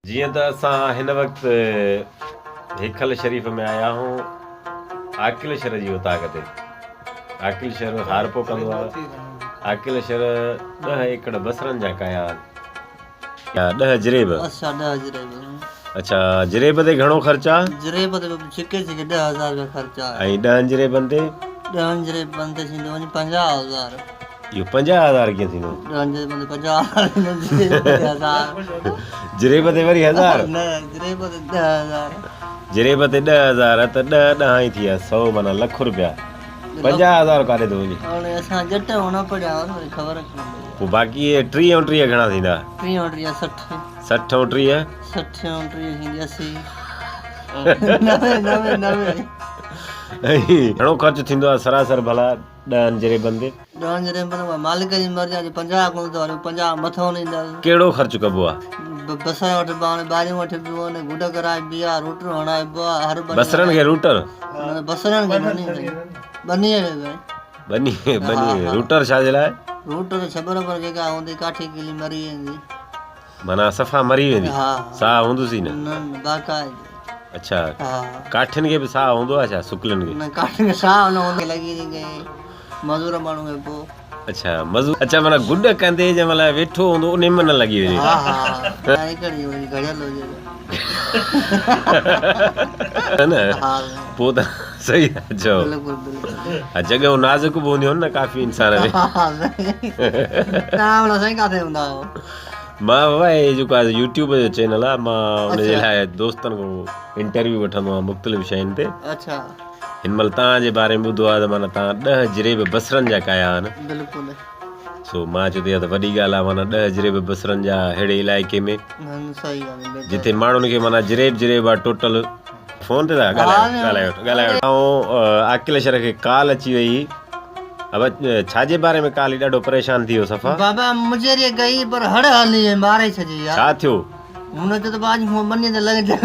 جيئن ته اسان هن وقت هيکل شريف ۾ آيا آهيون عاقل شھر جي اوطاق تي. عاقل شھر هارپو ڪندو آهي. عاقل شھر ڏهه ايڪڙ بصرن جا ڪاهيا آهن. ڏهه جريب. اڇا ڏهه جريب. اڇا جريب تي گهڻو خرچ آ؟ جريب تي به ڇڪي ڇڪي 10,000 رپيا خرچ آ. ۽ ڏهن جريبن تي؟ ڏهن جريبن تي ٿيندو وڃي 50,000. اهو 50,000 ڪيئن ٿيندو؟ ڏهن جريبن تي 50,000 ٿيندو جريب تي هزار. جريب تي وري هزار؟ نه جريب تي 10,000. جريب تي 10,000 ته ڏهه ڏهان ئي ٿي ويا سئو معنيٰ لک رپيا. 50,000 ڪاڏي ٿو وڃي؟ هاڻي اسان ڄٽ آهيون نه پڙهيا آهيون وري خبر ڪونه پئي. پوء باقي اهي 30 ۽ 30 گهڻا ٿيندا؟ 30 ۽ 30 60. 60 ۽ 30؟ 60 ۽ 30 ٿيندي 80. 90 90 90. گهڻو خرچ ٿيندو آهي سراسر ڀلا ڏهن جريبن تي؟ ڏهن جريبن تي مالڪ جي مرضي آهي 50 کان ته وري 50 مٿو نه ايندس. ڪهڙو خرچ ڪبو آهي؟ بصر وٺبا آهن، ٻاريون وٺبيون آهن، گڊ ڪرائبي آهي، روٽر هڻائبو آهي، هر ٻني بصرن کي روٽر؟ نه بصرن کي نه سائين، ٻنيء کي سائين. ٻني ٻني روٽر ڇا جي لاء؟ روٽر ڇٻر پر جيڪا هوندي ڪاٺي ڪلي مري ويندي. معنيٰ صفا مري ويندي ساهه هوندس ئي نه. نه نه باقاعده. اڇا ڪاٺين کي به ساهه هوندو آهي ڇا سڪلن کي؟ نه ڪاٺين کي ساهه نه هوندو لڳي ويندي ڪنهن مزور ماڻهو کي پوء. اڇا مزور اڇا معنيٰ گڏ ڪندي جنهن مهل ويٺو هوندو انهي ۾ نه لڳي وڃي. ها ها نڪري وڃي گهڙيل هجي ته نه ها پوء ته صحيح ٿا چئو. بلڪل بلڪل. ها جڳهون نازڪ به هونديون آهن نه ڪافي انسان ۾. ها ها سائين توهان ڀلا سائين ڪاٿي هوندا آهيو؟ مان بابا هي جيڪو آهي يوٽيوب جو چينل آهي مان ان جي اڇا. لاء دوستن کان انٽرويو وٺندو آهيان مختلف شين تي. اڇا. هن مهل توهان جي باري ۾ ٻڌو آهي ته معنيٰ توهان ڏهه جريب بصرن جا ڪاهيا آهن. بلڪل. سو مان چيو ته اها ته وڏي ڳالهه آهي معنيٰ ڏهه جريب بصرن جا ههڙي علائقي ۾. نه نه صحيح ڳالهه آهي جتي ماڻهن کي معنيٰ جريب جريب آهي ٽوٽل. فون تي ٿا ڳالهايو ڳالهايو ڳالهايو. آئون عاقل شر کي ڪال اچي وئي هئي. ابا ڇا جي باري ۾ ڪال هئي ڏاڍو پريشان ٿي ويو صفا. بابا مجيري گئي پر هڙ هلي وئي ماري ڇڏي يار. ڇا ٿيو؟ هن چيو ته باج هو ٻني تي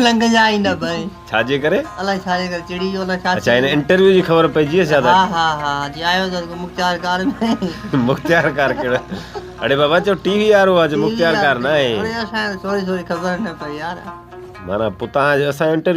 لنگ جا ئي نه ڀئي. ڇا جي ڪري؟ الائي ڇا جي ڪري چڙي ويو الائي ڇا اڇا هن انٽرويو جي خبر پئجي ويس ڇا ته؟ ها ها ها جي آيو ته مختيار ڪار ۾. مختيار ڪار ڪهڙو؟ اڙي بابا چئو ٽي وي وارو آ جو مختيار ڪار نه آهي. اڙي اسان کي ٿوري ٿوري خبر نه پئي يار. معنيٰ پوء تان جو اسان جو انٽرويو.